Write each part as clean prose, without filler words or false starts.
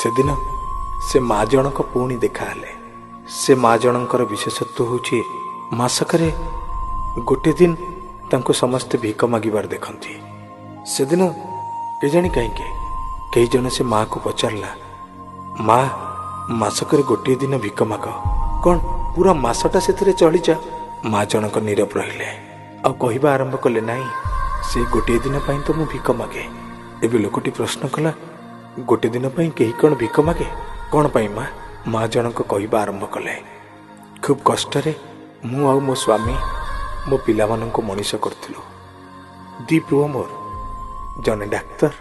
ସେଦିନ ସେ ମା ଜଣକ ପୁଣି ଦେଖାହେଲେ। ସେ ମା ଜଣଙ୍କର ବିଶେଷତ୍ୱ ହେଉଛି, ମାସକରେ ଗୋଟେ ଦିନ ତାଙ୍କୁ ସମସ୍ତେ ଭିକ ମାଗିବାର ଦେଖନ୍ତି। ସେଦିନ କେଜାଣି କାହିଁକି କେହି ଜଣେ ସେ ମାଆକୁ ପଚାରିଲା, ମା, ମାସକରେ ଗୋଟିଏ ଦିନ ଭିକ ମାଗ, କ'ଣ ପୁରା ମାସଟା ସେଥିରେ ଚଳିଯା? ମା ଜଣକ ନୀରବ ରହିଲେ, ଆଉ କହିବା ଆରମ୍ଭ କଲେ, ନାହିଁ, ସେ ଗୋଟିଏ ଦିନ ପାଇଁ ତ ମୁଁ ଭିକ ମାଗେ। ଏବେ ଲୋକଟି ପ୍ରଶ୍ନ କଲା, ଗୋଟେ ଦିନ ପାଇଁ କେହି କ'ଣ ଭିକ ମାଗେ? କ'ଣ ପାଇଁ ମା? ମା ଜଣକ କହିବା ଆରମ୍ଭ କଲେ, ଖୁବ୍ କଷ୍ଟରେ ମୁଁ ଆଉ ମୋ ସ୍ୱାମୀ ମୋ ପିଲାମାନଙ୍କୁ ମଣିଷ କରିଥିଲୁ। ଦି ପୁଅ ମୋର, ଜଣେ ଡାକ୍ତର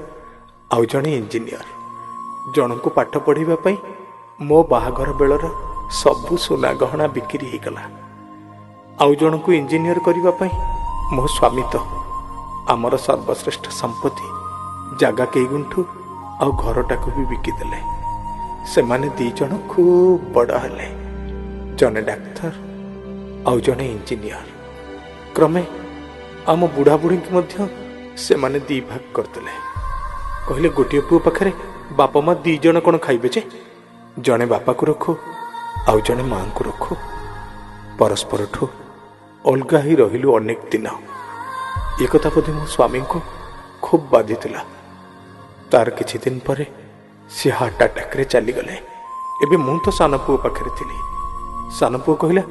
ଆଉ ଜଣେ ଇଞ୍ଜିନିୟର। ଜଣଙ୍କୁ ପାଠ ପଢ଼ିବା ପାଇଁ ମୋ ବାହାଘର ବେଳର ସବୁ ସୁନା ଗହଣା ବିକ୍ରି ହେଇଗଲା। ଆଉ ଜଣଙ୍କୁ ଇଞ୍ଜିନିୟର କରିବା ପାଇଁ ମୋ ସ୍ୱାମୀ ତ ଆମର ସର୍ବଶ୍ରେଷ୍ଠ ସମ୍ପତ୍ତି ଜାଗା କେଇ ଗୁଣ୍ଠୁ ଆଉ ଘରଟାକୁ ବି ବିକିଦେଲେ। ସେମାନେ ଦି ଜଣ ଖୁବ୍ ବଡ଼ ହେଲେ, ଜଣେ ଡାକ୍ତର ଆଉ ଜଣେ ଇଞ୍ଜିନିୟର। କ୍ରମେ ଆମ ବୁଢ଼ା ବୁଢ଼ୀଙ୍କୁ ମଧ୍ୟ ସେମାନେ ଦି ଭାଗ କରିଦେଲେ। କହିଲେ, ଗୋଟିଏ ପୁଅ ପାଖରେ ବାପା ମା ଦି ଜଣ କ'ଣ ଖାଇବେ ଯେ, ଜଣେ ବାପାକୁ ରଖୁ ଆଉ ଜଣେ ମାଙ୍କୁ ରଖୁ। ପରସ୍ପରଠୁ ଅଲଗା ହେଇ ରହିଲୁ ଅନେକ ଦିନ। ଏକଥା ବୋଧେ ମୋ ସ୍ୱାମୀଙ୍କୁ ଖୁବ୍ ବାଧିଥିଲା। ତାର କିଛି ଦିନ ପରେ ସେ ହାର୍ଟ ଆଟାକରେ ଚାଲିଗଲେ। ଏବେ ମୁଁ ତ ସାନ ପୁଅ ପାଖରେ ଥିଲି। ସାନ ପୁଅ କହିଲା,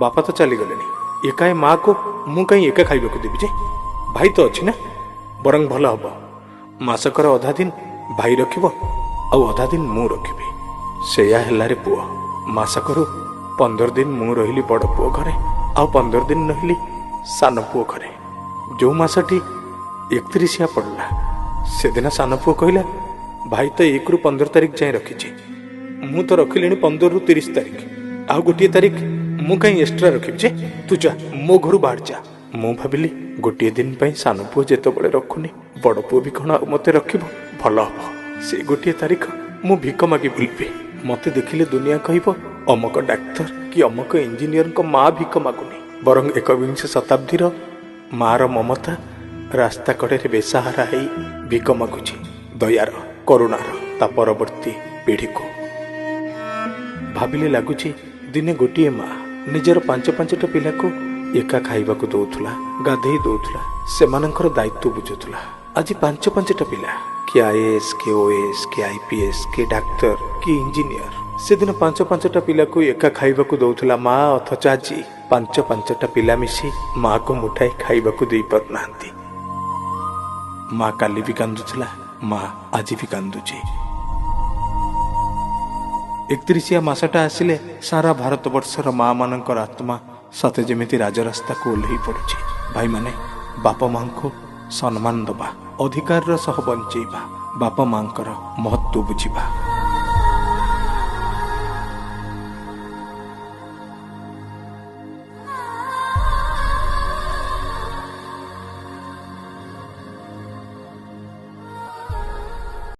ବାପା ତ ଚାଲିଗଲେଣି, ଏକା ଏ ମାଆକୁ ମୁଁ କାହିଁ ଏକା ଖାଇବାକୁ ଦେବି ଯେ, ଭାଇ ତ ଅଛି ନା, ବରଂ ଭଲ ହବ ମାସକର ଅଧା ଦିନ ଭାଇ ରଖିବ ଆଉ ଅଧା ଦିନ ମୁଁ ରଖିବି। ସେଇଆ ହେଲାରେ ପୁଅ। ମାସକରୁ 15 ଦିନ ମୁଁ ରହିଲି ବଡ଼ ପୁଅ ଘରେ, ଆଉ 15 ଦିନ ରହିଲି ସାନ ପୁଅ ଘରେ। ଯେଉଁ ମାସଟି 31 ପଡ଼ିଲା, ସେଦିନ ସାନ ପୁଅ କହିଲା, ଭାଇ ତ 1ରୁ 15 ତାରିଖ ଯାଏଁ ରଖିଛି, ମୁଁ ତ ରଖିଲିଣି 15ରୁ 30 ତାରିଖ, ଆଉ ଗୋଟିଏ ତାରିଖ ମୁଁ କାହିଁ ଏକ୍ସଟ୍ରା ରଖିବି ଯେ, ତୁ ଯା ମୋ ଘରୁ ବାହାର ଯା। ମୁଁ ଭାବିଲି, ଗୋଟିଏ ଦିନ ପାଇଁ ସାନ ପୁଅ ଯେତେବେଳେ ରଖୁନି, ବଡ଼ ପୁଅ ବି କ'ଣ ଆଉ ମୋତେ ରଖିବ? ଭଲ ହବ ସେ ଗୋଟିଏ ତାରିଖ ମୁଁ ଭିକ ମାଗି ବୁଲିବି। ମୋତେ ଦେଖିଲେ ଦୁନିଆ କହିବ ଅମକ ଡାକ୍ତର କି ଅମକ ଇଞ୍ଜିନିୟରଙ୍କ ମା ଭିକ ମାଗୁନି, ବରଂ 21ଶ ଶତାବ୍ଦୀର ମାର ମମତା ରାସ୍ତା କଡ଼ରେ ବେସାହାରା ହେଇ ଭିକ ମାଗୁଛି ଦୟାର, କରୁଣାର ତା ପରବର୍ତ୍ତୀ ପିଢ଼ିକୁ। ଭାବିଲେ ଲାଗୁଛି, ଦିନେ ଗୋଟିଏ ମା ନିଜର 5 5ଟା ପିଲାକୁ ଏକା ଖାଇବାକୁ ଦଉଥିଲା, ଗାଧେଇ ଦଉଥିଲା, ସେମାନଙ୍କର ଦାୟିତ୍ୱ ବୁଝୁଥିଲା। ଆଜି 5 5ଟା ପିଲା, କିଏ ଆଇଏଏସ୍, କିଏ ଓଏଏସ୍, କିଏ ଆଇପିଏସ୍, କିଏ ଡାକ୍ତର, କିଏ ଇଞ୍ଜିନିୟର। ସେଦିନ 5 5ଟା ପିଲାକୁ ଏକା ଖାଇବାକୁ ଦଉଥିଲା ମା, ଅଥଚ ଆଜି 5 5ଟା ପିଲା ମିଶି ମାକୁ ମୁଠାଇ ଖାଇବାକୁ ଦେଇପାରୁନାହାନ୍ତି। ମା କାଲି ବି କାନ୍ଦୁଥିଲା, ମା ଆଜି ବି କାନ୍ଦୁଛି। 31 ମାସଟା ଆସିଲେ ସାରା ଭାରତବର୍ଷର ମା ମାନଙ୍କର ଆତ୍ମା ସତେ ଯେମିତି ରାଜରାସ୍ତାକୁ ଓହ୍ଲେଇ ପଡୁଛି। ଭାଇମାନେ, ବାପା ମାଙ୍କୁ ସମ୍ମାନ ଦବା, ଅଧିକାରର ସହ ବଞ୍ଚେଇବା, ବାପା ମାଙ୍କର ମହତ୍ଵ ବୁଝିବା।